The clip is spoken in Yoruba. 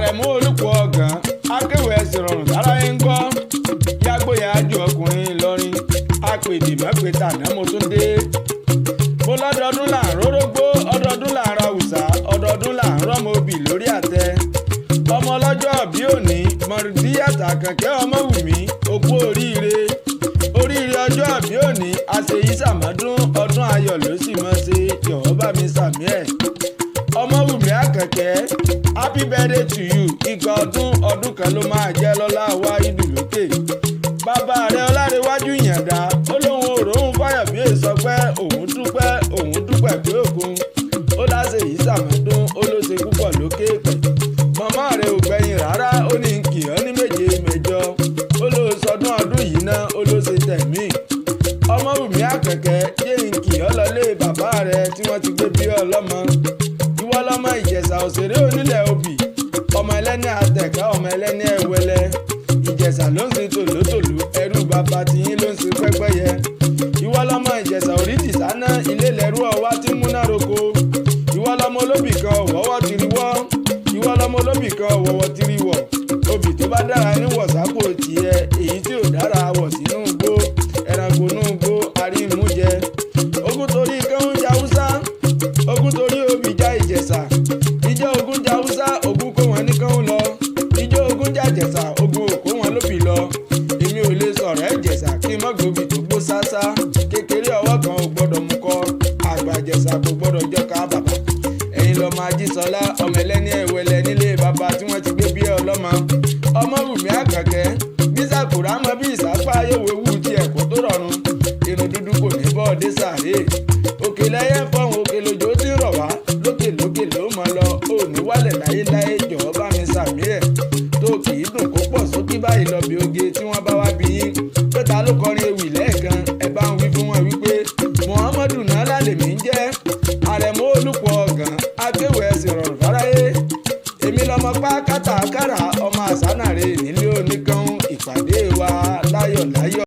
Àrẹ̀mú Olùpọ̀ Ọ̀gán, akéwì ẹ̀sìn rọrùn táráyé ń gbọ́. Yágbóyàájú ọkùnrin Ìlọrin, apèdè mọ́pẹ́ tàná mo tún dé. Mo lọ́dọọdún là ń rórógbó, ọdọọdún là ń ra àwùsá, ọdọọdún là ń rọ́mọ obì lórí àtẹ. Ọmọ ọlọ́jọ́ bí òní, Mọ̀rùdíyàtà Àkànkẹ́ Ọmọwùmí, okú oríire. Oríire ọjọ́ bí òní, àṣeyí sàmọ́dún, ọdún ayọ̀ ló sì mọ́ ṣe, jọ̀wọ́ bá mi sàmí ẹ̀. Ọmọwùmí Àkànkẹ́, happy birthday to you. Igba ọdún ọdún kan ló máa jẹ́ lọ́lá wa ìdùlókè. Bàbá rẹ̀ Ọlárẹ̀wájú Ìyàndá, ó lóun òróhùn fáyọ̀ bí èso pé òun dúpẹ́, òun dúpẹ́ pé òkun. Ó láṣẹ yìí sàmọ́dún, ó ló ṣe púpọ̀ lókè pẹ̀. Màmá rẹ̀ ò gbẹ̀yìn rárá, ó ní kì ọ́ ní méje mẹ́jọ. Ó ló sọdún ọdún yìí ná, ó ló ṣe tẹ̀mí. Ọmọwùmí Àkànkẹ́, jẹ́ n kì ọ́ lọlé bàbá rẹ̀ tí wọ́n ti gbé bí ọlọ́mọ. Ìwọ lọ́mọ Ìjẹ̀ṣà òṣèré onílẹ̀ obì, ọmọ ẹlẹ́ni àtẹ̀ká, ọmọ ẹlẹ́ni ẹ̀wẹ́lẹ́. Ìjẹ̀ṣà ló ń sin tòlótòló, ẹrú bàbá tiyín ló ń sin pẹ́pẹ́yẹ. Ìwọ lọ́mọ Ìjẹ̀ṣà orídìí sáná, ilé lẹ́rú ọwá tí múná roko. Ìwọ lọ́mọ olóbì kan ọ̀wọ́wọ́ tiri wọ́. Ìwọ lọ́mọ olóbì kan ọ̀wọ́wọ́ tiri wọ̀. Obì tó bá dára ní wọ̀sápò tiẹ̀, èyí tí ò dára wọ̀ sínú igbó. Ẹranko inú igbó arímújẹ. Ogun torí kẹ́hún ja Hausa, ogun torí obì já Ìjẹ̀ṣà. Ìjọ ogun ja Hausa, ogun kó wọn ní kẹ́hún lọ. Ìjọ ogun já Ìjẹ̀ṣà, ogun ò kó wọn lóbì lọ. Èmi ò lè sọ̀rọ̀ Ìjẹ̀ṣà kí n má gbòbì tó gbó sásá. Kékeré ọwọ́ kan ò gbọ́dọ̀ mú kọ́, àgbà Ìjẹ̀ṣà kò gbọ́dọ̀ jọ́ka bàbà. Ẹ̀yin lọ́mọ Ajísọlá, ọmọ ẹlẹ́ni ẹ̀wẹ̀lẹ̀ nílé bàbá tí wọ́n ti gbé bí ọlọ́mọ. Ọmọwùmí Àkànkẹ́, bí sàkúrà mọ bí ìsápá yóò wéwu ti ẹ̀kọ́ tó rọrùn. Irun dúdú kò ní bọ́ dé sàárè. Òkè lẹ́yẹ fọ́hùn, òkè lójó tí ń rọ̀ wá. Lókè lókè ló mọ lọ, ò ní wálẹ̀ láyéláyé, jọ̀ọ́ bá mi sàmí ẹ̀. Tó kì í dùn kó pọ̀ sókí báyìí lọ bí oge tí wọ́n bá wá bí yín. Pé ta ló kọrin ewì lẹ́ẹ̀kan, ẹ bá ń wí fún wọn wípé Muhammadu Nala lèmi ń jẹ́. Àrẹ̀mú Olùpọ̀ Ọ̀gán, akéwì ẹ̀sìn rọrùn fáráyé. Èmi lọmọ pákátàkárà, ọmọ àsánàrè nílé.